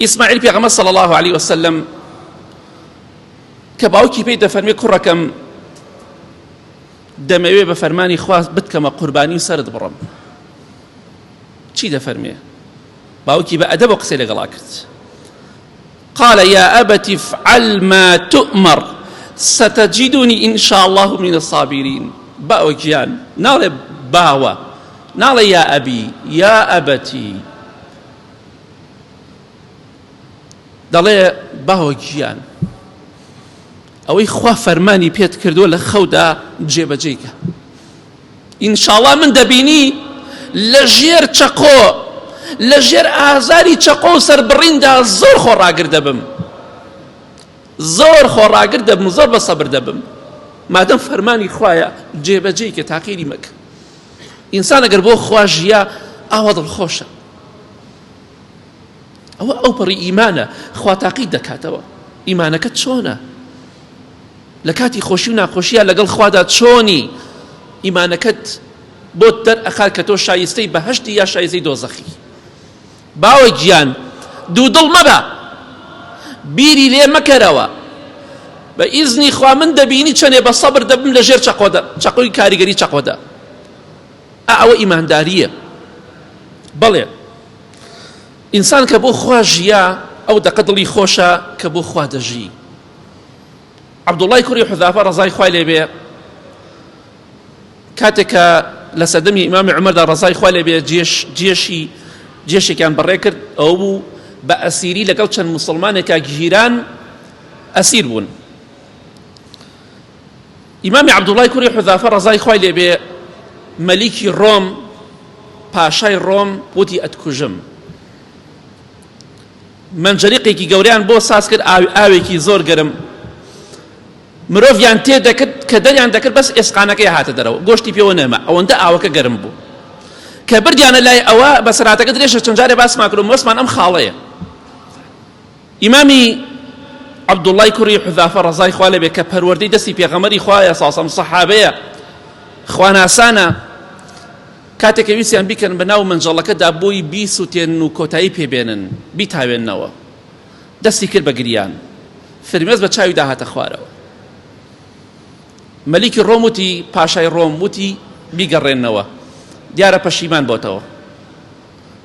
ئیسماعیل پێغەمبەر صلی الله علیه وسلم کە باوکی پێی دەفەرمێ کوڕەکەم دەمەوێ بە فەرمانی خوا بتکەمە قوربانی و سەرت بڕم چی دەفەرمێ باوکی بە ئەدەب و قسەی لەگەڵا کرد قال يا أبت افعل ما تؤمر ستجدني إن شاء الله من الصابرين باوە گیان ناڵێ باوە ناڵێ یا ئەبی یا ئەبەتی دەڵێ باوە گیان ئەوەی خوا فەرمانی پێت کردووە لە خەودا جێبەجێی کە ئینشاڵا من دەبینی لە ژێر چەقۆ لە ژێر ئازاری چەقۆ و سەربڕیندا زۆر خۆڕاگر دەبم زۆر خۆڕاگر دەبم زۆر بە سەبر دەبم مادەم فەرمانی خوایە جێبەجێی کە تاقیری مەکە ئینسان ئەگەر بۆ خوا ژیا ئاوا دڵخۆشە ئەوە ئەو پەڕی ئیمانە خوا تاقیت دەکاتەوە ئیمانەکە چۆنە لە کاتی خۆشی و ناخۆشیە لەگەڵ خوادا چۆنی ئیمانەکەت بۆت دەر ئەخات کە تۆ شایستەی بەهشتی یا شایستەی دۆزەخی باوە گیان دوودڵ مەبە بیری لێ مەکەرەوە بە ئیزنی خوا من دەبینی چەنێ بە سەبر دەبم لە ژێر چەقۆدا چەقۆی کاریگەری چەقۆدا ئا ئەوە ئیماندارییە بەڵێ ئینسان کە بۆ خوا ژیا ئەو دەقە دڵی خۆشە کە بۆ خوا دەژی عەبدوڵای کوڕی حوزافە ڕەزای خوای لێبێ کاتێک کە لە سەردەمی ئیمامی عومەردا ڕەزای خوای لێبێ جێش جێشی جێشێکیان بەڕێ کرد ئەو بوو بە ئەسیری لەگەڵ چەند موسڵمانێکا گیران ئەسیر بوون ئیمامی عەبدوڵای کوڕی حوزافە ڕەزای خوای لێ بێ مەلیکی ڕۆم پاشای ڕۆم وتی ئەتکوژم مەنجەریقێکی گەوریان بۆ ساز کرد ئاوێکی زۆر گەرم مرۆڤیان تێ دەکرد کە دەریان دەکرد بەس ئێسقانەکەی هاتە دەرەوە گۆشتی پێوە نەما ئەوەندە ئاوەکە گەرم بوو کە بردیانە لای ئەوە بەسەراتەکە درێژە چەند جارێ باسمان کرد و مەبەستمان ئەم خاڵەیە ئیمامی عەبدوڵڵای کوڕی حوزافە ڕەزای خوا لێبێ کە پەروەردەی دەستی پێغەمبەری خوایە ساسەم سەحابەیە خواناسانە کاتێک کە ویستیان بیکەن بە ناو مەنجەڵەکەدا بۆی بیسوتێنن و کۆتایی پێبێنن بیتاوێننەوە دەستی کرد بە گریان فرمێس بە چاوی داهاتە خوارەوە مەلیکی ڕۆم وتی پاشای ڕۆم وتی بیگەڕێنەوە دیارە پەشیمان بۆتەوە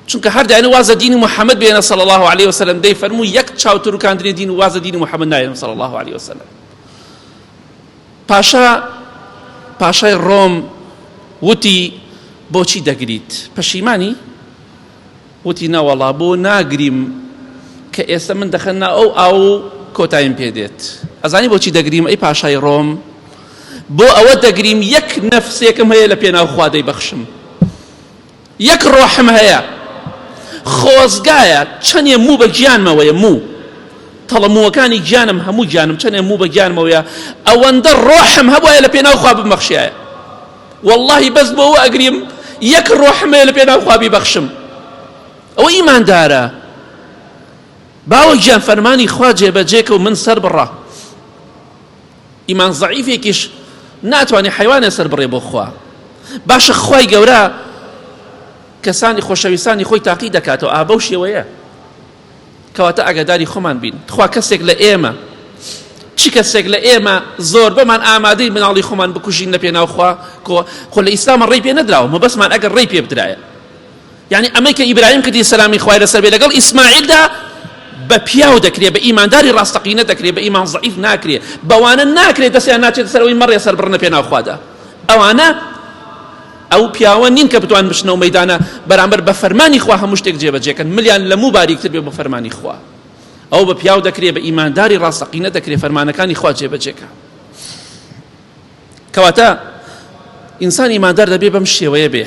چونکە هەر دایانە واز لە دینی محمد بێنە صلی الله علیه وسلم دەی فەرموو یەک چاو تورکاندنی دین واز لە دینی محمد نایەنم صلی الله علیه وسلم پاشا پاشای ڕۆم وتی بۆچی دەگریت پەشیمانی وتی نەوەڵا بۆ ناگریم کە ئێستا من دەخەن ئەو ئاو کۆتاییم پێ دێت ئەزانی بۆچی دەگریم ئەی پاشای ڕۆم بۆ ئەوە دەگریم یەک نەفسێکم هەیە لە پێناو خوا دەیبەخشم یەک ڕۆحم هەیە خۆزگایە چەنێ موو بە گیانمەوەیە موو تەڵە مووەکانی گیانم هەموو گیانم چەنێ موو بە گیانمەوەیە ئەوەندە ڕۆحم هەبوایە لە پێناو خوا بمبەخشیایە واللهی بەس بۆ ئەوە ئەگریم یەک ڕۆحم هەیە لە پێناو خوا بیبەخشم ئەوە ئیماندارە باوە گیان فەرمانی خوا جێبەجێکە و من سەر بڕە ئیمان زەعیفێکیش ناتوانێ حەیوانێ سەر بڕێ بۆ خوا باشە خوای گەورە کەسانی خۆشەویستانی خۆی تاقی دەکاتەوە ئا بەو شێوەیە کەواتە ئاگاداری خۆمان بین تخوا کەسێک لە ئێمە چی کەسێک لە ئێمە زۆر بەمان ئامادەی مناڵی خۆمان بکوژین لە پێناو خوا خۆ لە ئیسلامە ڕێی پێ نەدراوە مەبەستمان ئەگەر ڕێی پێ بدرایە یانی ئەمەی کە ئیبراهیم کردی سەلامی خوای لەسەر بێ لەگەڵ ئیسماعیلدا بە پیاو دەکرێ بە ئیمانداری ڕاستەقینە دەکرێ بە ئیمان زەعیف ناکرێ بەوانە ناکرێ دەستیان ناچێتە سەر ئەوەی مەڕێ سەر بڕنە پێناو خوادا ئەوانە ئەو پیاوە نین کە بتوان بچنەوە مەیدانە بەرامبەر بە فەرمانی خوا هەموو شتێک جێبەجێکەن ملیان لە موو باریکتر بێ بۆ فەرمانی خوا ئەو بە پیاو دەکرێ بە ئیمانداری ڕاستەقینە دەکرێ فەرمانەکانی خوا جێبەجێکە کەواتە ئینسان ئیماندار دەبێ بەم شێوەیە بێ.